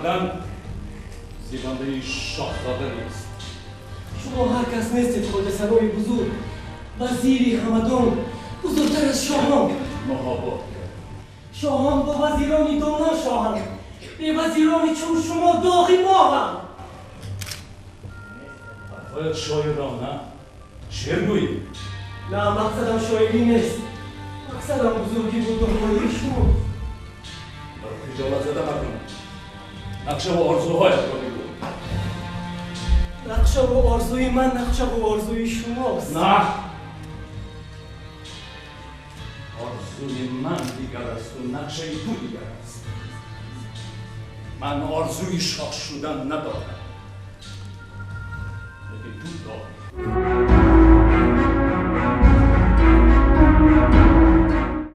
кардан зебандаи шоҳзода нест. Шумо ҳар кас нестед, хоҷасарои бузург, вазири ҳамадон, бузургтар аз шоҳон. Муҳобот кард. Шоҳон бо вазирони доно шоҳанд, бе вазирони чун шумо доғи моҳанд. Ҳарфҳоят шоирона, шеър гӯӣ. На, мақсадам шоирӣ нест, мақсадам бузургӣ бу доноии шумо. Маро хиҷолатзада макун. Нақшаву орзуҳоятро бигӯ. Нақшаву орзуи ман нақшаву орзуи шумост. На, орзуи ман дигар асту нақшаи ту дигар аст. Ман орзуи шоҳ шудан надорам, лекин ту дорӣ.